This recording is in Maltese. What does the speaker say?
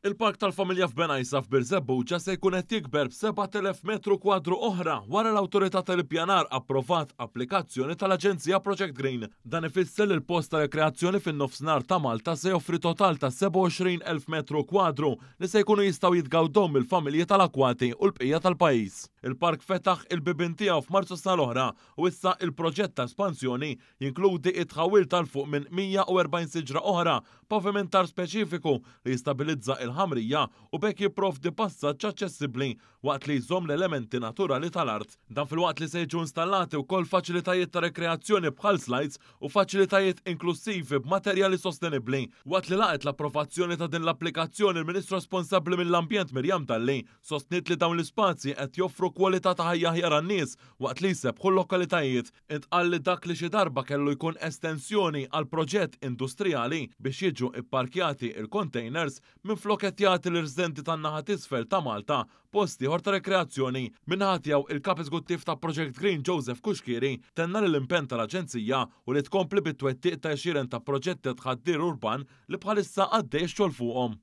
Il-Park tal-Familja f'Bengħajsa f'Birżebbuġa se jkun qed jikber b'7,000 metru kwadru oħra wara l-Awtorità tal-Ippjanar approvat applikazzjoni tal-Aġenzija Project Green. Dan ifisser li l-post ta' rekreazzjoni fin-nofsinhar ta' Malta se joffri total ta' 27,000 metru kwadru li se jkunu jistgħu jitgawdew mill-familji tal-akwati u l-bqija tal-pajjiż. Il-park fetaħ il-bibien tiegħu f'Marzu s-sena l-oħra u issa il-proġett ta' espansjoni jinkludi t-tħawwil ta' 'l fuq minn 140 siġra oħra, pavimentar speċifiku li jistabilizza l-ħamrija u b'hekk jipprovdi passaġġ aċċessibbli waqt li jżomm l-elementi naturali tal-art. Dan filwaqt li se jiġu installati wkoll faċilitajiet ta' rekreazzjoni bħal slides u faċilitajiet inklussivi b'materjali sostenibbli. Waqt li laqgħet l-approvazzjoni ta' din l-applikazzjoni l-Ministru responsabbli mill-Ambjent Miriam Dalli sostniet li dawn l-ispazji qed joffru kwalità ta' ħajja aħjar għan-nies waqt li jsebbħu l-lokalitajiet. Intqal li dak li xi darba kellu jkun estensjoni għal proġett industrijali biex jiġu pparkjati l-containers, minflok qed jagħti lir-residenti tan-naħa t'isfel ta' Malta post ieħor ta' rekreazzjoni. Min-naħa tiegħu, il-Kap Eżekuttiv ta' Project Green Joseph Cuschieri tenna li l-impenn tal-Aġenzija hu li tkompli bit-twettiq ta' għexieren ta' proġetti ta' tħaddir urban li bħalissa għaddej ix-xogħol fuqhom.